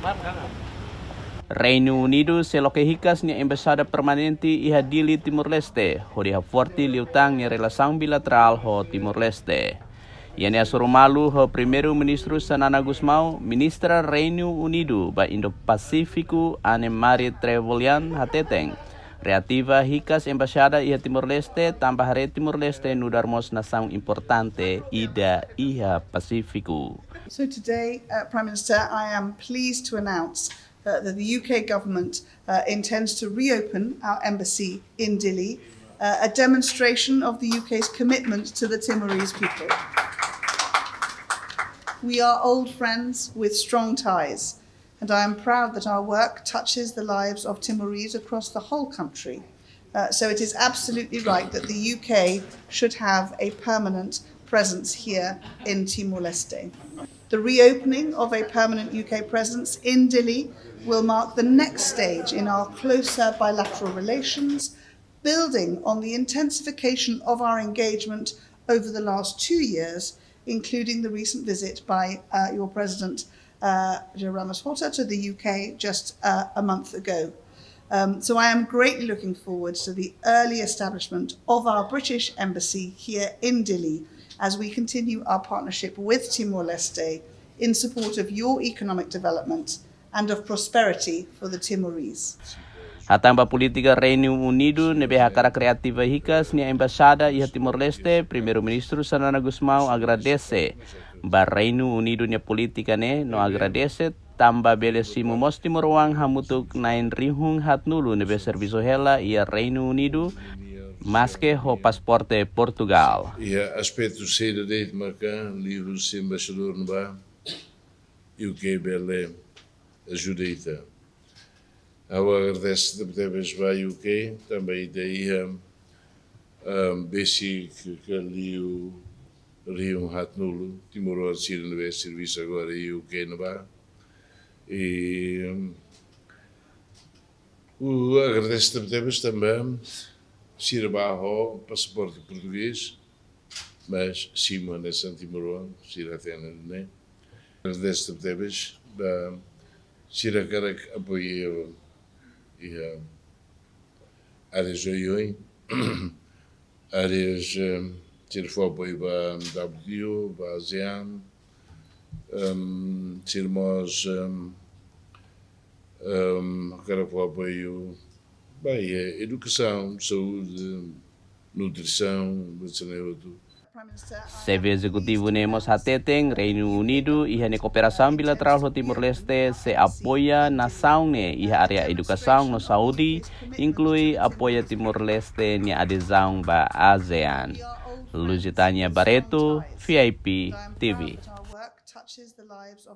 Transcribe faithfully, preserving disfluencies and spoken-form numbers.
Reinu Unidu sei loke hikas nia embaixada permanente iha Dili, Timor-Leste, hodi haforte liután nia relasaun bilaterál ho Timor-Leste. Iha nia hasoru malu ho Primeiru-Ministru Xanana Gusmão, Ministra Reinu Unidu ba Indo-Pasífiku Anne-Marie Trevelyan hateten, reativa hikas embaixada iha Timor-Leste tanba haree Timor-Leste nu'udar mós nasaun importante ida iha Pasífiku. So today, uh, Prime Minister, I am pleased to announce uh, that the U K government uh, intends to reopen our embassy in Dili, uh, a demonstration of the U K's commitment to the Timorese people. We are old friends with strong ties, and I am proud that our work touches the lives of Timorese across the whole country. Uh, so it is absolutely right that the U K should have a permanent presence here in Timor-Leste. The reopening of a permanent U K presence in Dili will mark the next stage in our closer bilateral relations, building on the intensification of our engagement over the last two years, including the recent visit by uh, your President, uh, José Ramos Horta, to the U K just uh, a month ago. Um, so I am greatly looking forward to the early establishment of our British embassy here in Dili as we continue our partnership with Timor-Leste in support of your economic development and of prosperity for the Timorese. Hatán ba polítika Reinu Unidu ne'ebé hakarak reativa hikas nia embaixada iha Timor-Leste, Primeiru-Ministru Xanana Gusmão agradese ba Reinu Unidu nia polítika ne'e no agradese tanba bele simu mós timoroan hamutuk na'in rihun haatnulu ne'ebé servisu hela iha Reinu Unidu, maske ho pasaporte Portugál. Iha aspetu saida de'it maka liuhusi embaixadór ne'ebá, U K bele ajuda ita. Ha'u agradese tebetebes ba U K, tanba ita iha, ah, besik ka liu rihun haatnulu timoroan sira ne'ebé servisu agora iha U K ne'ebá. I, ha'u agradese tebetebes tanba sira bá ho pasaporte portugés, mas simu hanesan timoroan, sira hatene ne'e. Agradese tebetebes ba sira hakarak apoiu iha áreas oioin, áreas, eh, sira fó apoiu ba W T O, ba ASEAN, em, sira mós, em, em, hakarak fó apoiu ba iha edukasaun, saúde, nutrisaun, ba sira-ne'e hotu. Xefe Ezekutivu ne'e mós hateten, Reinu Unidu iha nia kooperasaun bilaterál ho Timor-Leste sei apoia nasaun ne'e iha área edukasaun no saúde, inklui apoia Timor-Leste nia adezaun ba ASEAN. Lusitânia Barreto, V I P T V. Our work touches the lives of